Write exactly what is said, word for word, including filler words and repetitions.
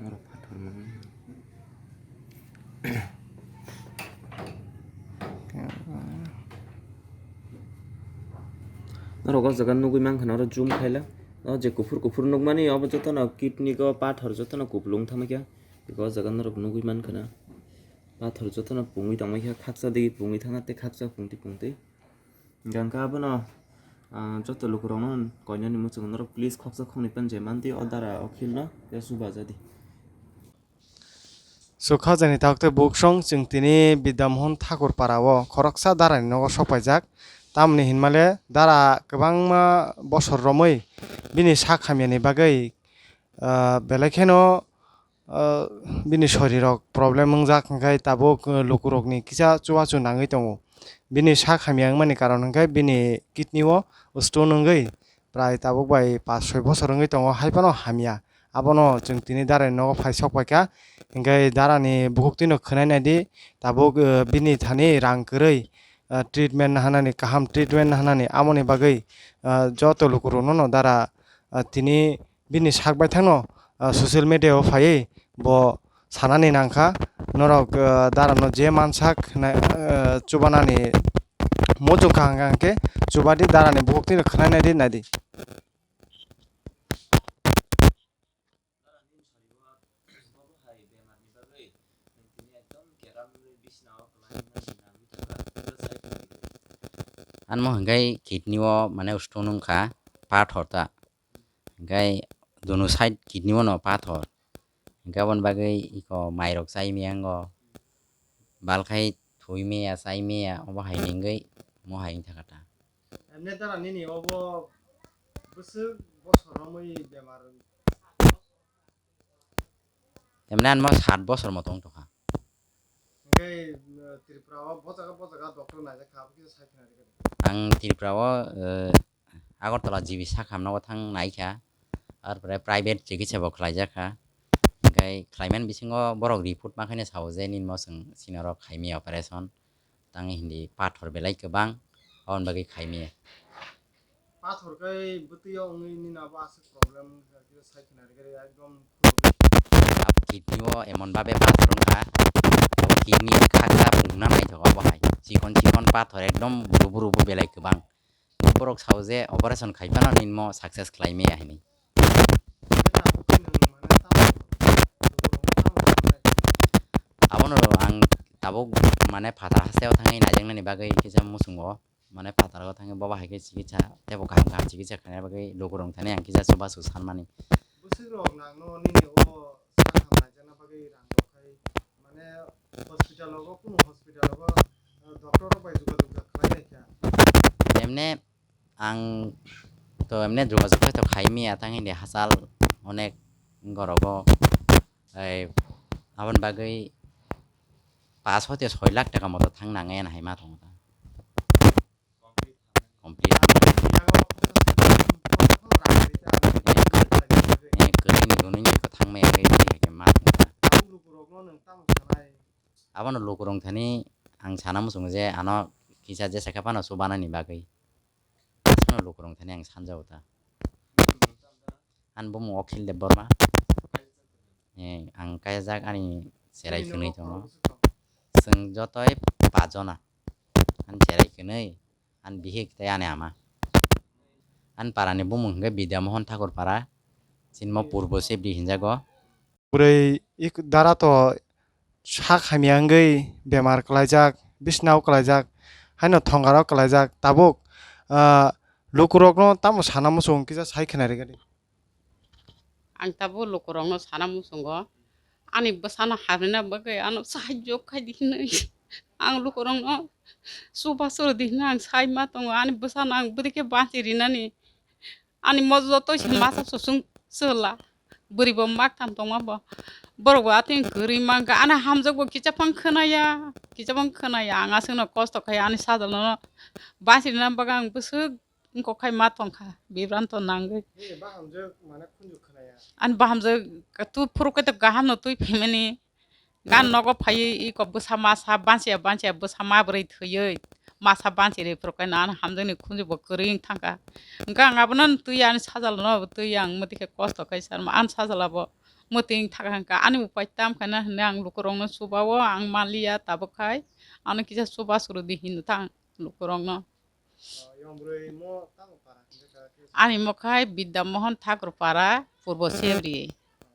Norok phathar mano. Norok o jaga nugwi mankha na, oro zoom khaila. O je kuphur kuphur nukmani, obo jotono kidney o pathor jotono kupulung thangma khe. Beko o jaga norok nugwi mankha na. Pathor jotono pungwi tongma khe, khaksa digi pungwi thangna tei khaksa pungtwi pungtwi. Hingkha hingkhe abono, ah, joto lukurokno koinani muchungo norok please khoksa khoknwi panjai mantwi o dara o khilno ya chubajadi. Sukha jani taktwi buksong chwng tini Bidya Mohan Thakur para o khoroksa darani nogo sokpaijak. Tamoni hinmale dara kwbangma bosor romwi bini sak hamyani bagwi, ah, belai kheno ah, bini sorirok problem wngjak, hingkhe tabuk, ah, lukurokni kisa chubachu nangwi tongo. Bini sak hamya wngmani karon hingkhe bini kidney o stone wngwi prai tabuk bai pash soi bosor wngwi tongo, hai phano hamya. Abono chwng tini darani nogo phai sok paikha, hingkhe darani bukhuk twino khwnai naidi, tabuk, ah, bini thani rang kwrwi, ah, treatment nahanani, kaham treatment nahanani, amoni bagwi, ah, joto lukurokno no dara, ah, tini bini sak baithangno, ah, social media o phaiwi bo sanani nangkha, norok, ah, darano je mansak hinai, ah, chubanani muchung kaham kaham khe chubadi darani bukhuk tino khwnai naidi naidi. Ano hwnkhe kidney o mane stone wngkha, pathor ta. Hingkhe dono side kidney o no pathor. Hingkhe aboni bagwi iko mairok chai maya wngo. Balkhai thwi maya, chai maya, obo hai ni wngwi mo hai wngkha ta. Emne dara nini obo bwswk bosor romwi bemar? Emne ano sat bosor moto wng tongkha. Hingkhe, uh, Tripura o bo jaga bo jaga doctor naijak kha, abo kisa sai khna rwgwi. Ang Tripura o, uh, Agartala G B sak hamna o thang naikha, arpore private chikitsa bo khlaijakha. Hingkhe khlaimani bisingo borok report ma khaino sao je nini mo chwng sinorok khaimaya operation, tang hindi pathor belai kwbang, aboni bagwi khaimaya. Pathor khe bwtwi o wngwi nini abo aswk problem wngkha khe sai khna rwgwi ekdom. Abo kidney o emon babe pathor wngkha, abo kidney khaksa pungna naithogo abo hai. Chikon chikon pathor ekdom rubu rubu belai kwbang. Borok sao je operation khai phano nini mo success khlai maya hinwi. Abono ang tabuk mane phatar hasteo thangwi naijaknani bagwi kisa muchungo. Mane phatar o thangwi bobo hai khe chikitsa teibo kaham kaham chikitsa khaina bagwi lukurok thani ang kisa chubachu sanmani. Bwswk rok nang no nini o sak hamlaijakna bagwi rang rok khai mane hospital rogo, kunu hospital rogo, eh, doctor rok bai jogajog khlai nai kha. Emne ang to emne jogajog khai to khai maya tang hindi hachal onek gorogo, ei, aboni bagwi pash hoite soi lakh taka moto thang nang ya hai ma tongo ta. Complete. Eh, kwrwini gunini khe thangmaya khe hai khe ma thangkha. Abono lukurok thani ang sana muchungo je ano kisa jesa khe phano chubanani bagwi. Aswkno lukurok thani ang sanjago ta. Ani bumung Okhil Debbarma. Eh, ang kaijak ani cherai kwnwi tongo. Chwng jotoi pajona. Ani cherai kwnwi, ani bihik tei ani ama. Ani parani bumung hwnkhe Bidya Mohan Thakur para. Chini mo Purbo Sebri hinjago. Bwrwi ik dara to sak hamya wngwi bemar kwlaijak, bisnao kwlaijak, haino thongaro kwlaijak. Tabuk, ah, lukurokno tamo sana muchung kisa sai khna rwgadi. Ang tabuk lukurokno sana muchungo, ani bwsano hamrwna bagwi ano sahajyo khai di hinwi ang lukurokno chubachu rwdi hinwi ang sai ma tongo. Ani bwsano ang bwrwi khe banchi rinani. Ani mo joto se masa susung sela. Bwrwi bo mak tham tongma bo. Borok bo atwng kwrwi mankha. Ani hamjak bo kicha phang khwnaya. Kicha phang khwnaya. Ang aswkno kosto khai ani sajla no bachirina bagwi ang bwswk wngkok khai ma tongkha. Bibranto nangwi. Ani bahamjak tu phuru khe to kaham no twi phaimani. Gan nogo phaiwi iko bwsa ma sa banchiya banchiya bwsa ma bwrwi thwiwi masa banchi rwi phuru khe nang hamjakni khunju bo kwrwi wng thangkha. Hwnkhe ang abono twi ani sajla no twi ang motwi khe kosto khai sa ani sajla bo Mwtwing thak hangka, ani bo pai tam khaina hwnwi ang lukurokno chubao, ang manliya tabuk khai. Ano kisa chuba chwrwdi hinwi thang lukurokno. Ani mo khai Bidya Mohan Thakur Para, Purbo Sebri.